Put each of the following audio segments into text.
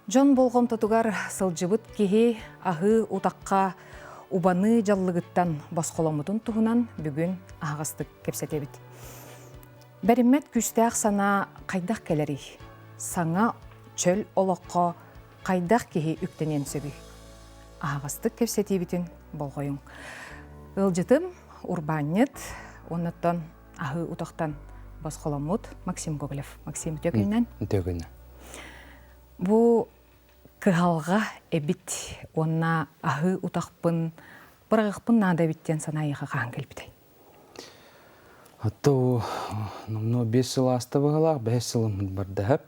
Дьон болҕомтотугар сылдьыбыт киһи аһыы утахха убаныы дьаллыгыттан босхоломмутун туһунан бүгүн аһаҕастык кэпсэтэбит. Бэриммэт күүстээх санаа хайдах кэлэрий? Саҥа чөл олоххо хайдах киһи үктэниэн сөбүй? Аһаҕастык кэпсэтиибитин болҕойуҥ. Ыалдьытым урбаанньыт, оннуттан аһыы утахтан босхоломмут Максим Гоголев. Максим, үтүө күнүнэн. Үтүө күнүнэн. Бу кыһалҕа эбит уонна аһыы утахпын быраҕыахпын наада эбит диэн санаа эйиэхэ хаһан кэлбитэй? Атту номнуо 5 сыл ааста быһалаах, 5 сылым бардаһап.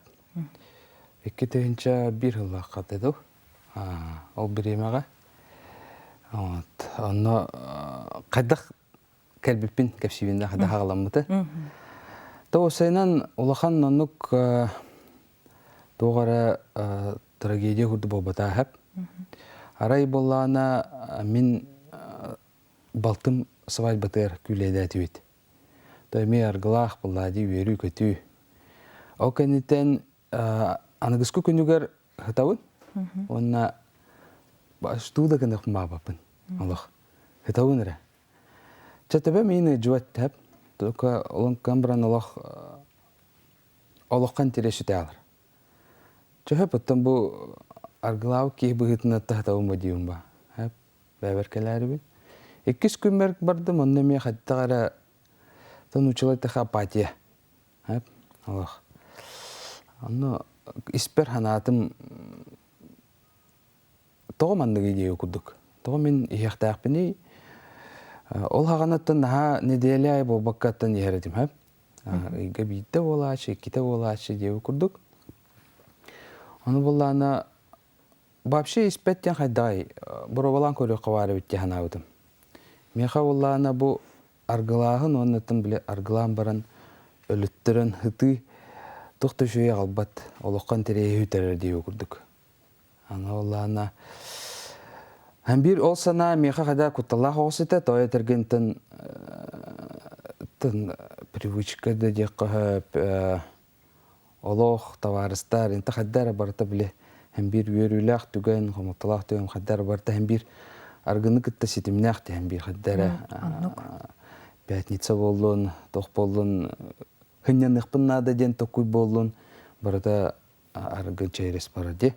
2001 сыллаахха дедо. Ол бириэмэҕэ. Вот. Онно хайдах кэлбиппин кэпсиибин да хайдах аҕаламмыты. Тоҕусайынан улахан оннук туох эрэ трагедия курдук буолбатаа Арай буоллаҕына мин балтым свадьбатыгар күүлэйдээтибит. То эмиэ аргылаах буоллаа дии үөрүү-көтүү. Ол кэнниттэн аныгыскы күнүгэр хытабын уонна штуу да гыныах баабаппын олох хытабын эрэ. Чэ төбө миин ыдьыбат тэп только олоҥкан баран олох олоххон тире сүтээлар. Чөһө оттон бу аргылаабыт киһи быһыытынан таһытабын ба диибин ба. Бэбэр кэлээрибин. Иккис күммэр бардым, онно эмиэ хайдах эрэ тон учила апатия. Олох. Онно испэр санаатым тоҕо манныгый диэги курдук. Тоҕо мин иһиэхтээхпиний? Ол хаҕанаттан наһаа неделя аайы буолбаккаттан иһэр этим хэп. Ыйга биирдэ буолааччы, иккитэ буолааччы диэби курдук. Ону буллаана вообще испэт диэн хайдаҕай боруобалаан көрүөххэ баар эбит дии санаабытым. Миэхэ буоллаана бу аргылааһын уонна били аргылаан баран өлүттэрэн ытыы туох да үчүгэй аҕалбат олоххо интэриэһи үтэрэр диэби курдук. Аны буоллаана биир ол санаа миэхэ хайда кутталлаах оҕус этэ, тоҕо этэргинтэн тын привычка да диэххэ сөп олох, табаарыстар, инта хайда эрэ барыта били һэн биир үөрүүлээх түгэн, хомолтолоох түгэн хайда эрэ барыта һэн биир аргыны кытта ситимнээх тиһэн биир хайда эрэ пятница буоллун, туох буоллун, хынньаныахпын наада диэн токуй буоллун, барыта аргы через барар дии.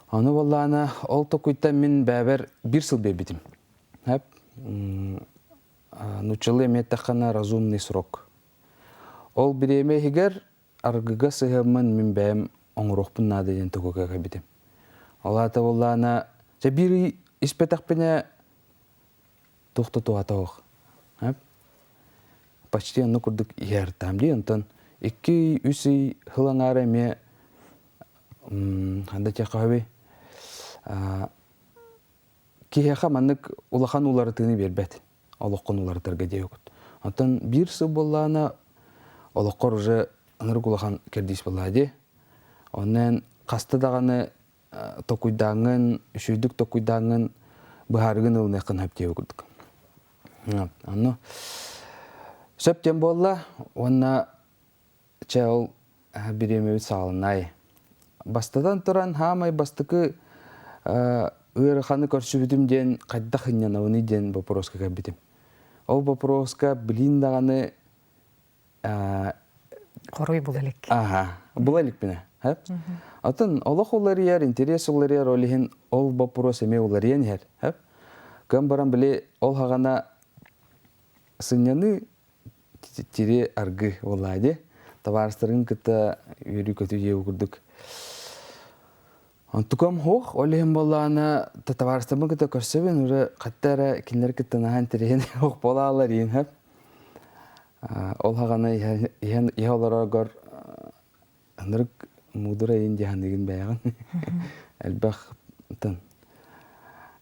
Ону буоллаана ол токуйтан мин бэбэр биир сыл биэрбитим. Хэп нуччалыы эмиэ эттэххинэ разумный срок. Ол бириэмэ иһигэр аргыга сыһыаммын мин бэйэм оҥоруохпун наада диэн тугуга кэлбитим. Ол аата буоллаҕына, дьэ биир ый испэтэхпинэ туох да туһата суох. Почти оннук курдук иһэртаам дии. Онтон 2 ый, 3 ый сыл аҥаара эмиэ ханда диэххэ киһиэхэ маннык улахан уларытыыны биэрбэт. Олоххун уларытарга диэбит. Оттон биир сыл буоллаҕына олоххор уже ынырык улахан кэрдиис буоллаҕа дии. Онон хаста даҕаны токуйдааҥҥын, үчүгэйдик токуйдааҥҥын быһаарыгын ылыныаххын сөп диэбит курдук. Онно сөп диэн буолла уонна чэ ол бириэмэбит саҕаланнаай. Бастатан туран хаамай бастакы ыараханы көрсүбүтүм диэн хайдах ынньанабыный диэн боппуруоска кэлбитим. Ол боппуруоска билин даҕаны Хоруй була илик. Аха, була иликпинэ. Атын олох уларыйар, интерес уларыйар, ол иһин ол боппуруос эмиэ уларыйан иһэр. Кым баран били ол хаҕана сынньаныы тири аргы буоллаа дии. Табаарыстарын кытта үөрүү-көтүү диэбит курдук. Онтукам суох, ол иһин буоллаҕына табаарыстарбын кытта көрсөбүн, уже хатта эрэ кинилэри кытта наһаа интэриэһин суох буолааллар иин сөп. Ол хаҕана иһэн иһэ олороргор ынырык муудура иин дьаһаныгын бэйэҕин. Элбэх тын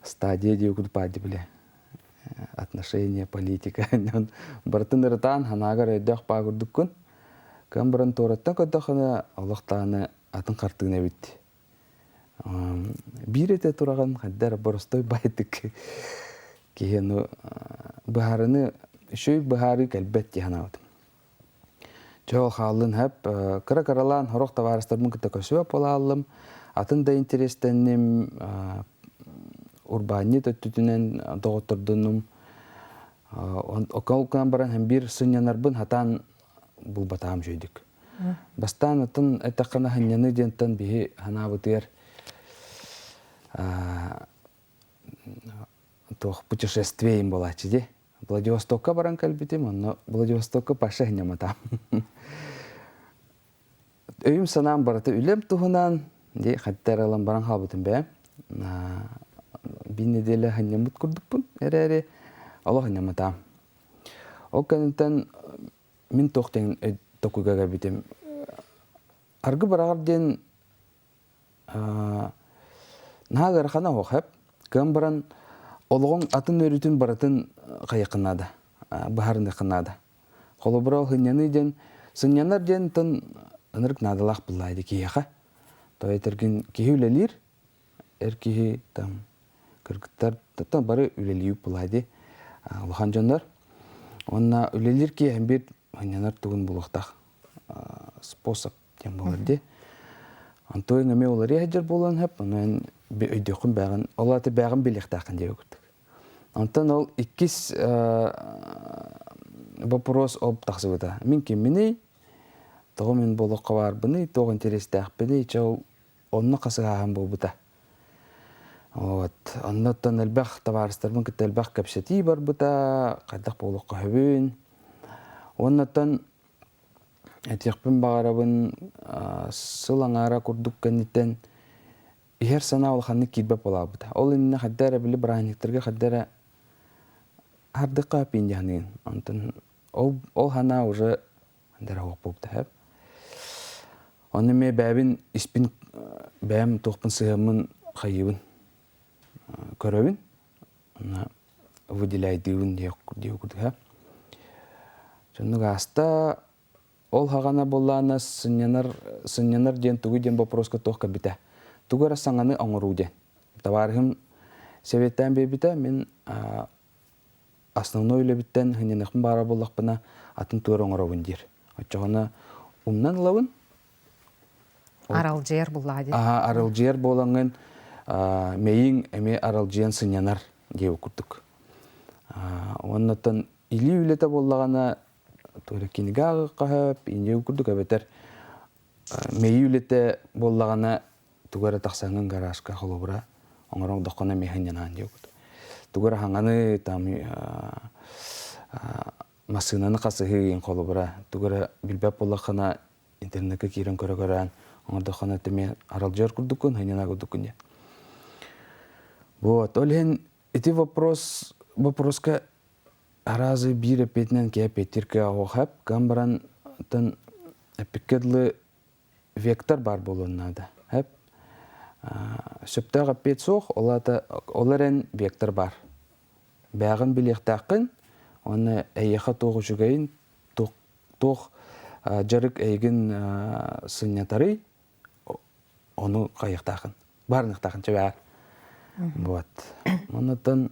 стадия диэки курдук баар биле отношения, политика барытын ырытаан санаагар өйдөөх баа курдуккун. Кыан баран туораттан көрдөххүнэ олох даҕаны атын хартыына эбит. Биир этэ тураҕын хайда эрэ боростой байтык киһи ну быһаарыны үчүгэй быһаарыы кэлбэт дии санаабытым. Чэ ол хааллын хөп. Кыра-кыралаан сорох табаарыстарбын кытта көрсүбэт буолааллым. Атын да интэриэстэнним, урбаанньыт өттүтүнэн доҕоттордоннум. Ол гынан баран биир сынньанарбын хатаан булбатаҕым үчүгэйдик. Бастаан атын эттэххинэ сынньаныы диэнтэн биһи санаабытыгар туох путешествие им буолааччы дии. Владивостокка баран кэлбитим, онно Владивостокка Паша сынньамматаҕым. Өйүм санаам барыта үлэм туһунан, дии хатта эрэ ылан баран хаалбытым бэйэм. Биир нэдиэлэ сынньаммыт курдукпун эрээри олох сынньамматаҕым. Ол кэнниттэн мин туох диэн токуйга кэлбитим. Аргы быраҕар диэн наһаа ыарахана оһох сөп. Кыан баран олоҕуҥ атын өрүтүн барытын хайыаххын наада, быһаарыныаххын наада. Холобура, ол сынньаныы диэн, сынньанар диэн тын ынырык наадалаах буоллаа дии киһиэхэ. То этэргин киһи үлэлиир, эр киһи там кыргыттар бары үлэлиир буоллаа дии улахан дьоннор. Уонна үлэлиир киһи биир сынньанар тугун булуохтаах способ диэн буолар дии. Онтуойуҥ эмиэ уларыйа сылдьар буолуон сөп, ону эн өйдүөххүн бэҕин, ол аата бэҕин билиэхтээххин диэбит курдук. Онтон ол иккис вопрос ол тахсыбыта. Мин кимминий, тоҕо мин бу олоххо баарбыный, туох интэриэстээхпиний, чэ ол онно хасыһааһын буолбута. Вот. Оннуттан элбэх табаарыстарбын кытта элбэх кэпсэтии барбыта, хайдах буолуохха сөбүн. Уоннаттан Этиэхпин баҕарабын, сыл аҥаара курдук кэнниттэн иһэр санаа улаханнык киирбэт буолаабыта. Ол иннинэ хайда эрэ били бырааһынньыктарга хайда эрэ хардыкка пиин дьаһаныгын. Онтон ол ол санаа уже хайда эрэ суох буолбута сөп. Ону эмиэ бэйэбин испин бэйэм туохпун сыһыаммын хайыыбын көрөбүн. Онно выделяйдыыбын диэх курдук Дьоннук ааста ол хаҕана буоллаана сынньанар сынньанар диэн тугуй диэн боппуруоска туох кэлбитэ. Тугу эрэ саҥаны оҥоруу диэн. Табаарыһым сэбиэттээн биэрбитэ мин основной үлэбиттэн сынньаныахпын баара буоллахпына атын тугу эрэ оҥоробун диир. Оччоҕуна умнан ылабын Аралдьыйар буллаҕа дии. Аха, аралдьыйар буолаҥҥын мэйиҥ эмиэ аралдьыйан сынньанар диэбит курдук. Уоннаттан илии үлэтэ буоллаҕына туох эрэ кинигэ ааҕыахха сөп, инньэ курдук эбэтэр мэйии үлэтэ буоллаҕына тугу эрэ тахсаҥҥын гаражка холобура оҥорон эмиэ сынньанаан диэбит курдук. Тугу эрэ хаҥаны там массыынаны хасыһыы холобура тугу эрэ билбэт буоллаххына интернеккэ киирэн көрө-көрөөн оҥордоххуна эмиэ аралдьыйар курдуккун, сынньанар курдуккун диэн. Вот, ол иһин ити вопрос вопроска аразы биир эппиэтинэн киһи эппиэттиир кыаҕа сөп, кыан баран тын эппиккэ дылы вектор баар буолуон наада. Сөп. Сөптөөх эппиэт суох, ол аата ол эрэн вектор баар. Бэйэҕин билиэхтээххин, уонна эйиэхэ туох үчүгэйин, туох туох дьарык эйигин сынньатарый, ону хайыахтаахын, баарыныахтаахын чэбээр. Вот. Оннуттан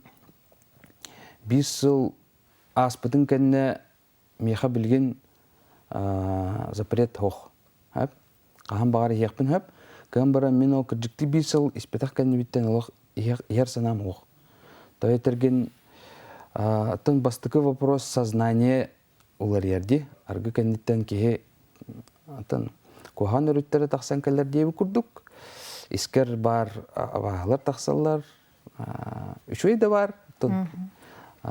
биир сыл ааспытын кэннэ миэхэ билигин запрет суох. Хаһан баҕар иһиэхпин сөп. Кыан баран мин ол кырдьыктыы биир сыл испэтэх кэннибиттэн олох иһэр санаам суох. То этэргин оттон бастакы вопрос сознание уларыйар дии. Аргы кэнниттэн киһи атын куһаҕан өрүттэрэ тахсан кэлэр диэбит курдук. Искэр баар абааһылар тахсаллар, үчүгэй да баар. Оттон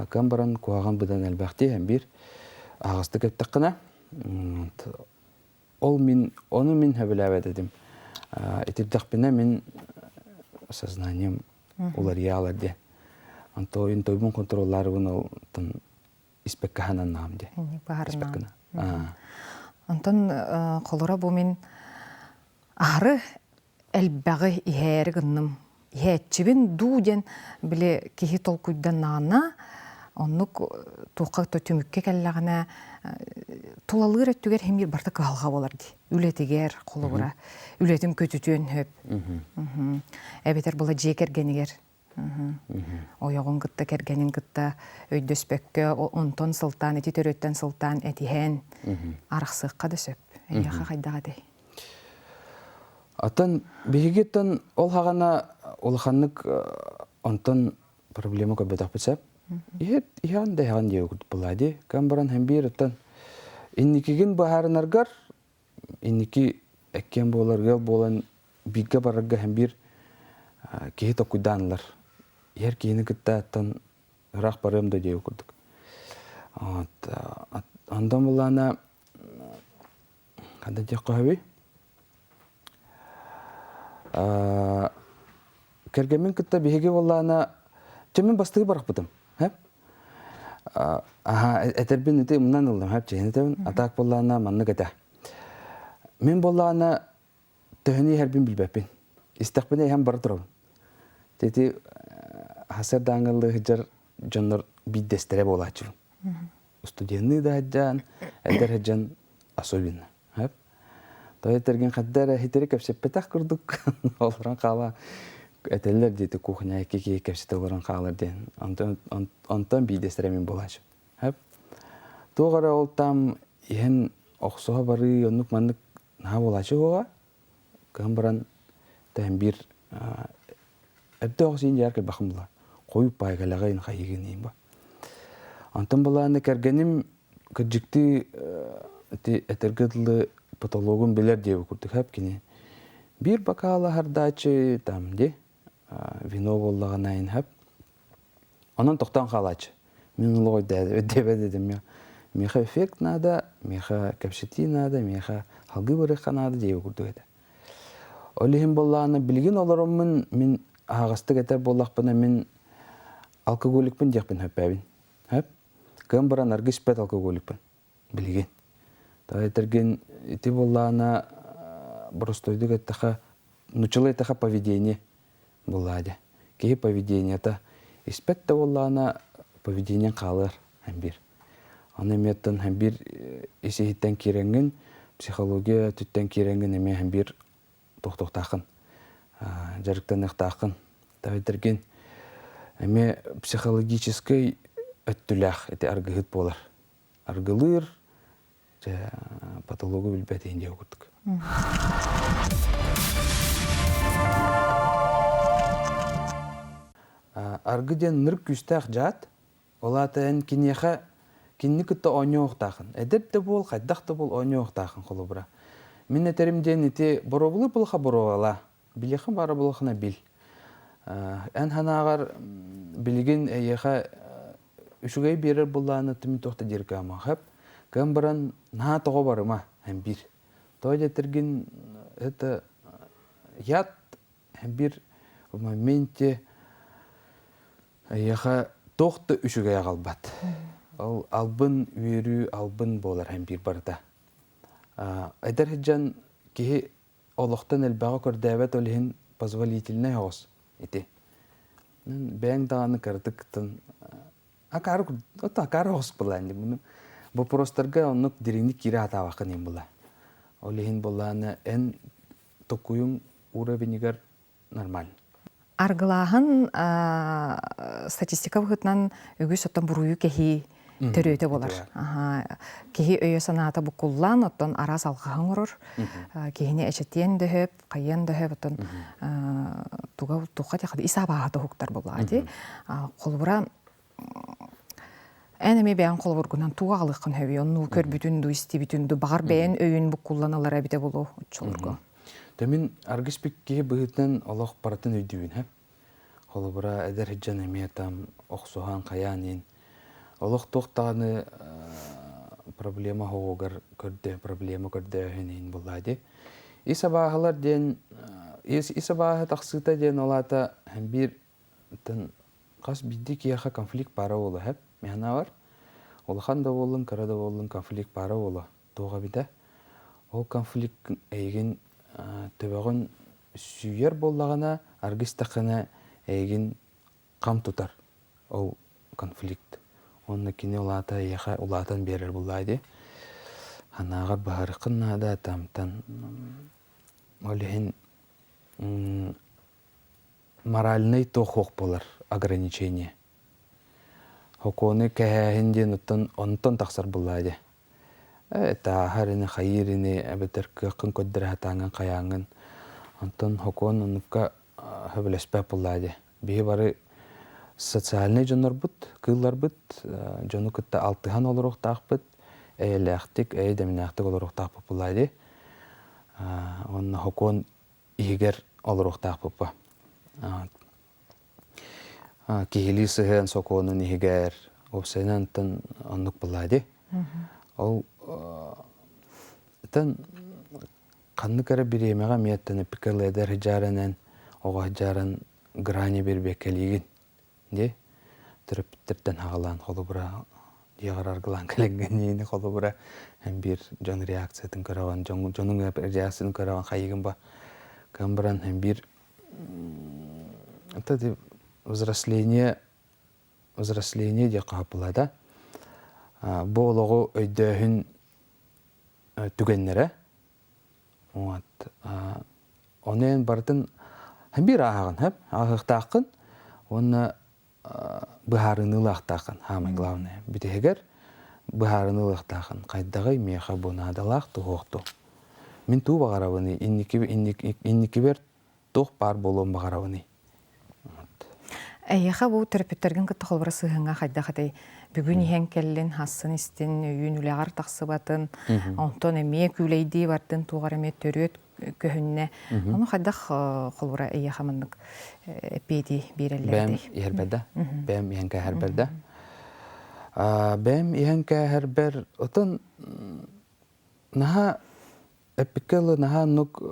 кыан баран куһаҕан быдан элбэх дии биир аһаҕастык эттэххинэ ол мин ону мин сөбүлээбэт этим. Итирдэхпинэ мин сознанием уларыйаалар диэн. Онтон тойбун контроллаарыбын ол испэккэ хананнаҕым диэн. Испэккэ Онтон холоро бу мин аһары элбэҕи иһээри гынным. Иһээччибин дуу диэн били киһи толкуйданнаҕына оннук туохха да түмүккэ кэллэҕинэ тулалыыр өттүгэр иһин биир барыта кыһалҕа буолар дии. Үлэтигэр холобура үлэтин көтүтүөн сөп. Эбэтэр була дьиэ кэргэнигэр. Ойоҕун кытта, кэргэнин кытта өйдөспөккө, онтон сылтаан, ити төрүөттэн сылтаан этиһэн арахсыахха да сөп. Эйиэхэ хайдах этэй? Атын биһигиттэн ол хаҕана улаханнык онтон проблема көрбөтөхпүт сөп. Иһит иһэн да иһэҕин диэ курдук буолла дии. Кэм баран һэн биир оттон инникигин быһаарынаргар инники эккиэн буолар ыал буолан бииргэ барарга һэн биир киһи токуйдаан ылар. Иһэр киһини кытта оттон ыраах барыам да диэ курдук. Вот онтон буллаана ханна диэххэ сөбүй? Кэргэммин кытта биһиги буоллаана чэ мин бастыы барахпытым. Аха этэрбин ити умнан ыллым хэп чэһин этэбин. А так буоллаана маннык этэ. Мин буоллаана төһөнү иһэрбин билбэппин. Истэхпинэ иһэн бара турабын. Ити хасырдааҥыллыы сылдьар дьоннор биирдэстэрэ буолааччыбын. Студенныы да сылдьан, эдэр сылдьан особенно. Тоҕо этэргин хадда эрэ хитэри кэпсэппэтэх курдук олорон хаала этэллэр диэти кухня икки киһи кэпсэтэ олорон хаалар диэн. Онтон онтон биирдэстэрэ мин буолааччым. Туох эрэ ол там иһэн охсуһа барыы оннук маннык наһаа буолааччы буоҕа. Кыһан баран тэһэн биир эрдэ оҕус иин дьаар кэлбэххин була. Хойуп паай кэлэҕин хайыгын иин ба. Онтон былааны кэргэним кырдьыктыы ити этэргэ дылы потологун билэр диэбит курдук хэп кини. Биир бакаал аһардааччы там ди вино буоллаҕына ин хэп. Онон тохтоон хаалааччы. Мин олох өйдөөбөт этим. Миэхэ эффект наада, миэхэ кэпсэтии наада, миэхэ салгыы барыахха наада диэбит курдук этэ. Ол иһин буоллаҕына билигин олороммун мин аһаҕастык этэр буоллахпына мин алкоголикпын диэхпин сөппөөбүн. Сөп? Кыам баран аргы испэт алкоголикпын билигин. Тоҕо этэргин ити буоллаҕына боростуойдук эттэхэ нуччалыы эттэхэ поведение буоллаҕа дии. Киһи поведениета испэт да буоллаҕына поведениеҥ хаалыар һэн биир. Аны эмиэ оттон һэн биир ис иһиттэн киирэҥҥин психология өттүттэн киирэҥҥин эмиэ һэн биир тохтуохтааххын, дьарыктаныахтааххын. Тэбэтэргин эмиэ психологическай өттүлээх ити аргыһыт буолар. Аргылыыр, дьэ, патологу билбэт иһин диэх курдук. Аргы диэн нырк күүстээх дьаат. Ол аата эн киниэхэ кинини кытта оонньуохтаахын. Эдэр да буол, хайдах да буол оонньуохтаахын холобура. Мин этэрим диэн ити боруобалыы булаха боруобалаа. Билиэхин баара булахына бил. Эн санааҕар билигин эйиэхэ үчүгэй биэрэр буллааны түмү туох да диир кыамаҕа хөп. Кыам баран наһаа тоҕо барыма эн биир. Тоҕо диэтэргин это яд биир в моменте эйиэхэ туох да үчүгэй аҕалбат. Ол албын үөрүү албын буолар эн биир барыта. Эдэр сылдьан киһи олохтон элбэҕи көрдөөбөт ол иһин позволительнай оҕус ити. Бэйэҥ даҕаны кыратыктан акаары акаары оҕус былаан дии вопростарга оннук дириҥник киирэ сатаабаккын иһин була. Ол иһин буоллаҕына эн токуйуҥ уровенигар нормально. Аргылааһын статистика быһыытынан үгүс оттон буруйу кэһии төрүөтэ буолар. Киһи өйө-санаата буккуллан, оттон араас алҕаһы оҥорор. Киһини эчэтиэн да сөп, хайыан да сөп, оттон туга туха ис абааһы тоһуктар буоллаҕа дии. Холобура, эн эмиэ бэйэҥ холобургунан тугу аҕалыаххын сөбүй? Онну көрбүтүн дуу, истибитин дуу, баҕар бэйэн өйүн буккуллан ылара эбитэ буолуо оччолорго. Тэ мин аргыс киһи быһыытынан олох барытын өйдүүбүн һэ. Холобура, эдэр сылдьан эмиэ там охсуһан хайаан иин олох туох даҕаны проблема оһоҕугар көрдө проблема көрдөөһүн иһин буоллаа дии. Ис абааһылар диэн ис, ис абааһы тахсыыта диэн ол аата биир хас биирдии киһиэхэ конфликт баара буолуо һэп мин санаабар улахан да буоллун кыра да буоллун конфликт баара буолуо туох эбитэ ол конфликт эйигин төбөҕүн сүүйэр буоллаҕына аргы истэххинэ эйигин хам тутар ол конфликт уонна кини улаата эйиэхэ улаатан биэрэр буоллаа дии санааҕар быһаарыаххын наада тамтан ол иһин. моральнай туох буолар ограничение. Хокуону кэһээһин диэн оттон онтон тахсар буоллаа дии. Тааһар ини, хайыыр ини, эбэтэр кыаххын көрдөрө сатааҥҥын хайааҥҥын. Онтон хокуон оннукка сөбүлэспэт буоллаа дии. Биһи бары социальнай дьоннорбут, кыылларбыт, дьону кытта алтыһан олоруохтаахпыт, эйэлээхтик, эйэ-дэмнээхтик олоруохтаахпыт буоллаа дии. Уонна хокуон иһигэр олоруохтаахпыт ба. Киһилии сыһыан сокуонун иһигэр уопсайынан онтон оннук буоллаа дии. Ол тэн ханнык эрэ бириэмэҕэ эмиэттэн эппиккэ эдэр сыдьаарынан оҕо сыдьааран грани биэрбэккэлиигин дии төрөппүттэртэн хаҕалаан холобура дьиэҕэр аргылаан кэлэҥҥин холобура эн биир дьон реакциятын көрөҕүн дьонуҥ реакциятын көрөҕүн хайыгын ба кыан баран эн биир это взросление взросление диэххэ хааппылаа да бу олоҕу өйдөөһүн түгэннэрэ вот ону эн барытын биир ааһаҕын хөп ааһыахтааххын уонна быһаарыыны ылыахтааххын самое главное бүтэһигэр быһаарыыны ылыахтааххын хайдаҕый миэхэ бу наадалаах туһуохту мин туу баҕарабыный инникибэр туох баар буолуон баҕарабыный Эйиэхэ бу төрөппүттэргин кытта холобура сыһыаҥҥа хайдах этэй? Бүгүн иһэн кэллин, хассын истин, өйүүн үлэҕэр тахсыбатын, онтон эмиэ күүлэйдии бардын, туох эрэ эмиэ төрүөт көһүннэ. Ону хайдах холобура эйиэхэ маннык эппиэти биэрэллэр Бэйэм иһэрбэр да? Бэйэм иһэн кээһэрбэр да? Бэйэм иһэн кээһэрбэр отон наһаа эппиккэ ылы наһаа оннук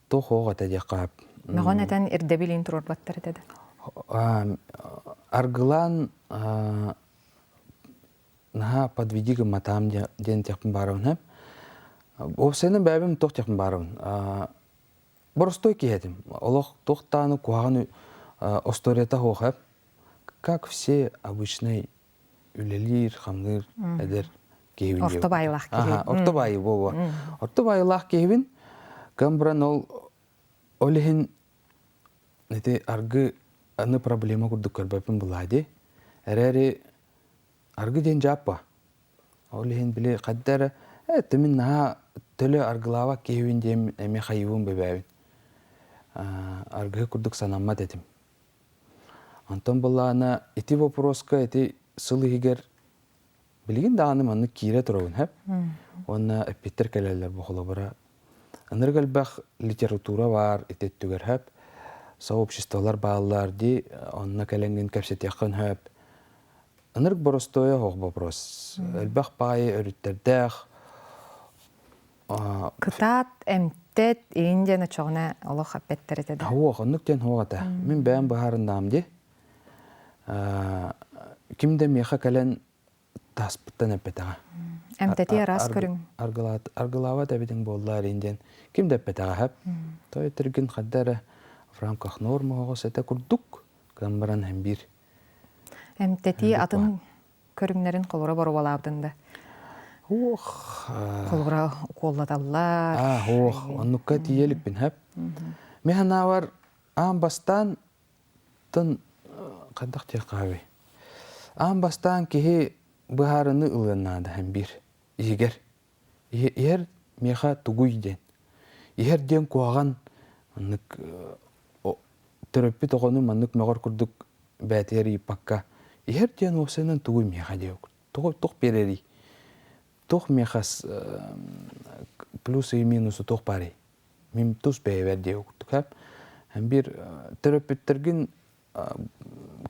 туох оҕо этэ диэххэ Мөҕөн этэн ирдэбилин туруорбаттар этэ да? Аргылаан наһаа подведи гымматаам диэн тиэхпин баарабын Уопсайынан бэйэбин туох диэхпин баарабын боростой киһи этим олох туохтааны куһаҕан остуоруйата суох как все обычный үлэлиир хамныыр эдэр киһибин орто баайылаах киһи орто баайы буолуо орто баайылаах киһибин кым баран ол ол иһин ити аргы аны проблема курдук көрбөппүн булаа дии эрээри аргы диэн дьааппа ол иһин били хайда эрэ э мин наһаа төлө аргылаабат киһибин диэн эмиэ хайыбын бэбээбин аргыһы курдук санаммат этим Онтон былаана ити вопроска ити сыл иһигэр билигин даҕаны маннык киирэ турабын хэп. Уонна эппиттэр кэлэллэр бу холобура. Ынырык элбэх литература баар ити өттүгэр хэп. Сообществолар бааллар дии онно кэлэҥҥин кэпсэтиэххин хөп. Ынырык боростуойа оһох вопрос. Элбэх баайы өрүттэрдээх Кытаат, эмтэт, иин диэн очоҕуна олох эппэттэр этэ да. Суох, оннук диэн суох этэ. Мин бэйэм быһаарыннаам дии. Ким да миэхэ кэлэн тааспыттан эппэтэҕэ. Эмтэтии араас көрүҥ. Аргылаабат эбитиҥ буоллар иин диэн ким да эппэтэҕэ хэп. Той этиргин хадда эрэ в рамках нормы оҕус этэ курдук кыан баран һэн биир. Эмтэтии атын көрүҥнэрин холоро боруобалаабытын да? Уох. Холобура укуоллаталлар. Аа, уох, оннукка тиийэ иликпин хэп. Мин санаабар аан бастаан тын хайдах диэххэ Аан бастаан киһи быһаарыны ылыан наада һэн биир иһигэр. Иһэр миэхэ тугуй диэн. Иһэр диэн куһаҕан маннык төрөппүт оҕону маннык мөҕөр курдук бээтигэр ыйыппакка иһэр диэн уопсайынан тугуй миэхэ диэ туох биэрэрий туох миэхэ плюсы и минусы туох баарый мин тус бэйэбэр диэ курдук биир төрөппүттэргин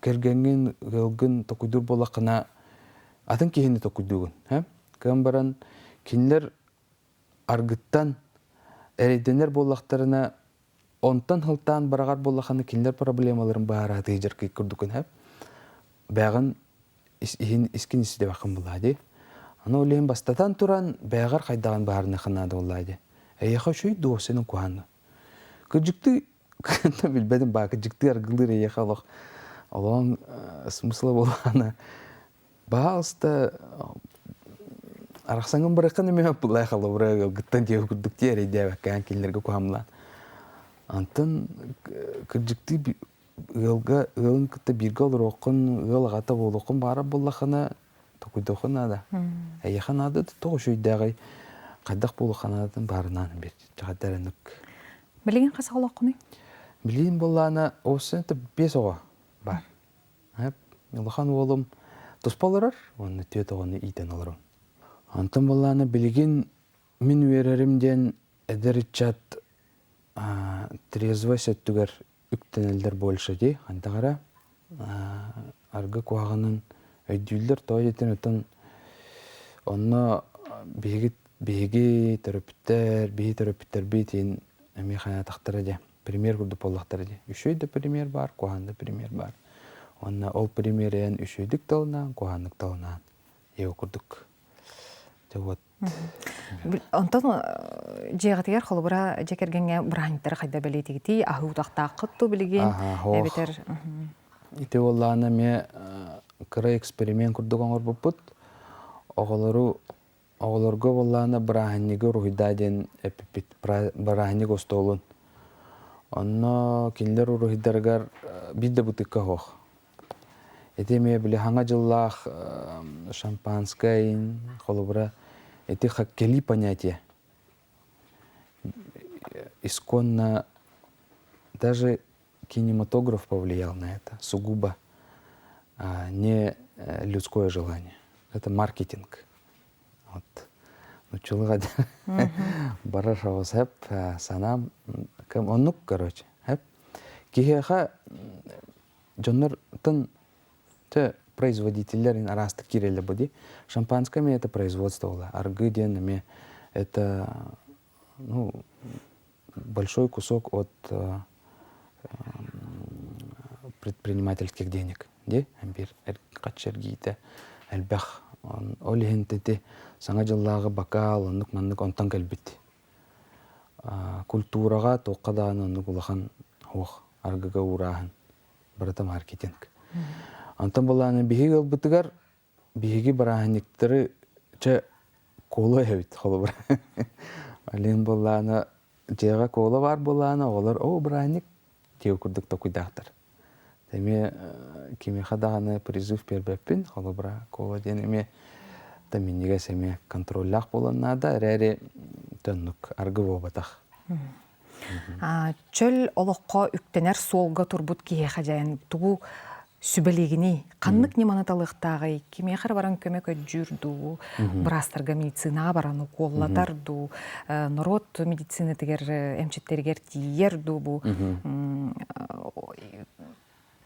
кэргэҥҥин ыалгын токуйдуур буоллаххына атын киһини токуйдуугун кыан баран кинилэр аргыттан эрэйдэнэр буоллахтарына Онтон сылтаан бараҕар буоллаххына кинилэр проблемаларын быһаараатыы дьаркый курдукун хэп. Бэҕин иһин искин истибэххин булаа дии. Аны ол иһин бастатан туран бэҕэр хайдаҕын быһаарыныахха наада буоллаа дии. Эйиэхэ үчүй дуо синин куһаанна. Кырдьыктыы билбэтим баа кырдьыктыы аргылыыр эйиэхэ олох олоҕуҥ смысла буолаана Баһаалыста арахсаҥҥын барыаххын эмиэ былай холобура ыалгыттан диэбит курдук тиэ эрэйдээбэккээн кинилэргэ куһамлаан. Антон кырдьыктыы Ыалга ыалын кытта бииргэ олоруоххун, ыал аҕата буолуоххун баҕарар буоллаххына, токуйдуоххун наада. Эйиэхэ наада да тоҕо үчүгэйдээҕий, хайдах буолуохха наадатын баарынаан биир чаҕайдар энник. Билигин хас оҕолооххунуй? Билигин буоллаҕына, это биэс оҕо баар. Улахан уолум туспа олорор уонна түөрт оҕону иитэн олорон. Онтон буоллаҕына билигин мин үөрэрим диэн эдэр ыччат трезвость өттүгэр үктэнэллэр больше дии хайдах эрэ аргы куһаҕанын өйдүүллэр тоҕо диэтин оттон онно биһиги биһиги төрөппүттэр биһи төрөппүттэрбит иһин эмиэ хайаатахтара дии пример курдук буоллахтара дии үчүгэй да пример баар куһаҕан да пример баар уонна ол пример эн үчүгэйдик тылынаан куһаҕаннык тылынаан его курдук дьэ вот Онтон дьиэҕитигэр холобура дьиэ кэргэҥҥэ бырааһынньыктары хайда бэлиэтигитий? Аһыы утахтааххыт дуу билигин? Эбэтэр Ити буоллаҕына эмиэ кыра эксперимент курдук оҥорбуппут. Оҕолору оҕолорго буоллаҕына бырааһынньыгы уруһуйдаа диэн эппиппит. Бырааһынньык остуолун. Онно кинилэр уруһуйдарыгар биир да бытыыкка суох. Ити эмиэ били хаҥа дьыллаах шампанское холобура ити кэлии понятие исконно даже кинематограф повлиял на это сугубо не людское желание это маркетинг вот нуччалыга барар сөп санаам оннук короче киһиэхэ дьоннортон те производителлэр араастык киирэллэр бу дии. Шампанское эмиэ это производство буолла. Аргы диэн эмиэ это ну, большой кусок от предпринимательских денег дии биир хаччы эргиитэ элбэх ол иһин ити саҥа дьыллааҕы бакаал оннук маннык онтон кэлбит культураҕа туохха даҕаны оннук улахан суох аргыга уурааһын барыта маркетинг. Онтон былааны биһиги ылбытыгар биһиги бырааһынньыктары чэ кола эбит холобура. Алин буоллаана дьиэҕэ кола баар буоллаана оҕолор оо бырааһынньык диэ курдук токуйдаахтар. Эмиэ кимиэхэ даҕаны призыв биэрбэппин холобура кола диэн эмиэ да минньигэс эмиэ контроллаах буолан наада эрээри төннүк аргы буолбатах. Чөл олоххо үктэнэр суолга турбут киһиэхэ дьайан тугу сүбэлиигиний? Ханнык ньыманы талыахтааҕый? Кимиэхэ эрэ баран көмө көрдүүр дуу, быраастарга медицинаҕа баран укуоллатар дуу, норуот медицинатыгар эмчиттэригэр тиийэр дуу бу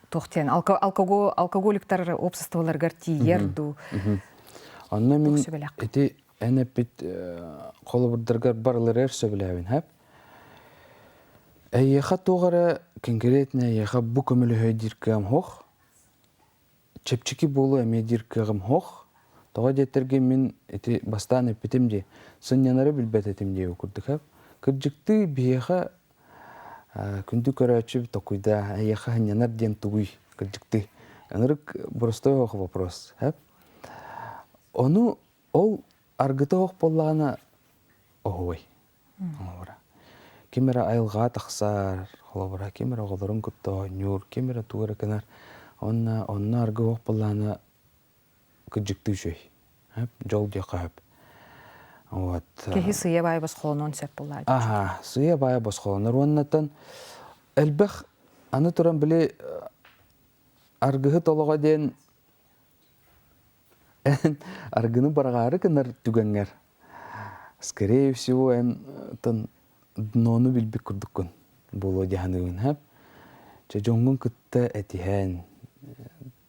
туох диэн алкоголиктар обществоларыгар тиийэр дуу? Онно мин ити эн эппит холобурдаргар барыларыгар сөбүлээбин хэп. Эйиэхэ туох эрэ конкретно эйиэхэ бу көмөлөһө диир кыам суох. Чэпчэки буолуо эмиэ диир кыаҕым суох. Тоҕо диэтэргэ мин ити бастаан эппитим дии, сынньанары билбэт этим диэбит курдук хэп. Кырдьыктыы биһиэхэ күндү көрөөччү токуйда эйиэхэ сынньанар диэн тугуй кырдьыктыы. Ынырык простой вопрос хэп. Ону ол аргыта оһох буоллаҕына оһуой холобура. Ким эрэ айылҕаҕа тахсар, холобура, ким эрэ оҕолорун кытта оонньуур, ким эрэ тугу эрэ гынар. Уонна онно аргы оһох буоллаҕына кырдьыктыы үчүгэй. Дьол диэххэ сөп. Вот. Киһи сыыйа-баайа босхолонуон сөп буоллаҕа. Аха, сыыйа-баайа босхолонор. Уоннаттан элбэх аны туран били аргыһыт олоҕо диэн Эн аргыны быраҕаары гынар түгэҥҥэр, скорее всего, эн тон днону билбит курдуккун буолуо дии саныыбын һэ. Чэ дьоҥҥун кытта этиһэн,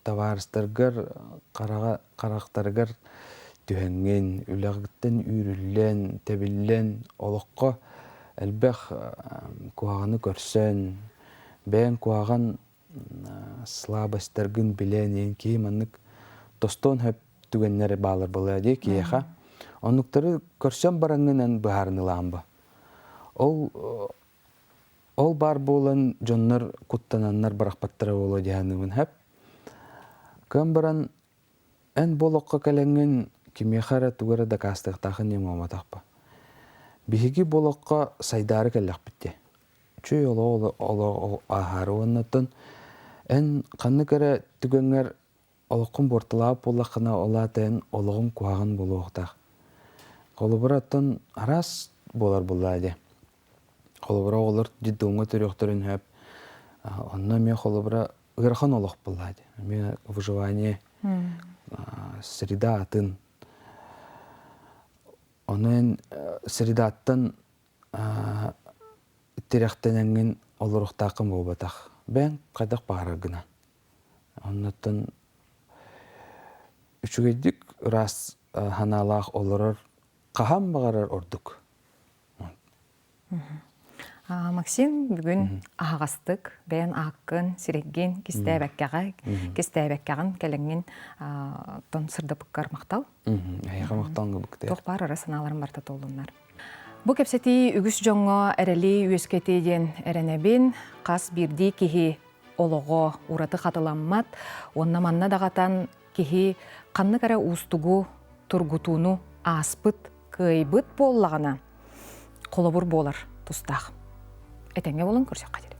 табаарыстаргар хараҕа харахтарыгар түһэҥҥин, үлэҕиттэн үүрүллэн, тэбиллэн, олоххо элбэх куһаҕаны көрсөн, бэйэҥ куһаҕан слабостаргын билэн иһин киһи маннык тостуон сөп түгэннэр баалар буолуо дии киһиэхэ. Оннуктары көрсөн бараҥҥынан быһаарыныылаан ба. Ол ол баар буолан дьоннор куттананнар бырахпаттара буолуо дии саныыбын сөп. Кыан баран эн бу олоххо кэлэҥҥин кимиэхэ эрэ тугу эрэ дакаастыахтааххын диэн буолбатахпа. Биһиги бу олоххо сайдаары кэллэхпит дии. Үчүгэй олоҕу ааһаары уонна оттон Эн ханнык эрэ түгэҥҥэр олоххун буортулаабыт буоллаххына, ол аата эн олоҕуҥ куһаҕан буолуохтаах. Холобура, оттон араас буолар буоллаа дии. Холобура, оҕолор детдомҥа төрүөхтэрин сөп. Онно эмиэ холобура ыарахан олох буоллаа дии. Эмиэ выживание, среда атын. Ону эн средаттан тирэхтэнэҥҥин олоруохтааххын буолбатах. Бэйэҥ хайдах баҕараргынан. Оннуттан үчүгэйдик ыраас санаалаах олорор хаһан баҕарар ордук. Максим, бүгүн аһаҕастык бэйэн ааккын, сирэйгин кистээбэккэҕэ, кистээбэккэҕин кэлэҥҥин тон сырдапыккар махтал. Эһиэхэ махтал гыбыкты. Туох баар ыра санааларым барыта туоллуннар. Бу кэпсэтии үгүс дьоҥҥо эрэли үөскэтиэ диэн эрэнэбин. Хас биирдии киһи олоҕо ураты хатыламмат уонна манна даҕатан киһи ханнык эрэ уустугу, тургутууну ааспыт, кыайбыт буоллаҕына, холобур буолар тустаах. Этэҥҥэ буолан көрсөххө диэри.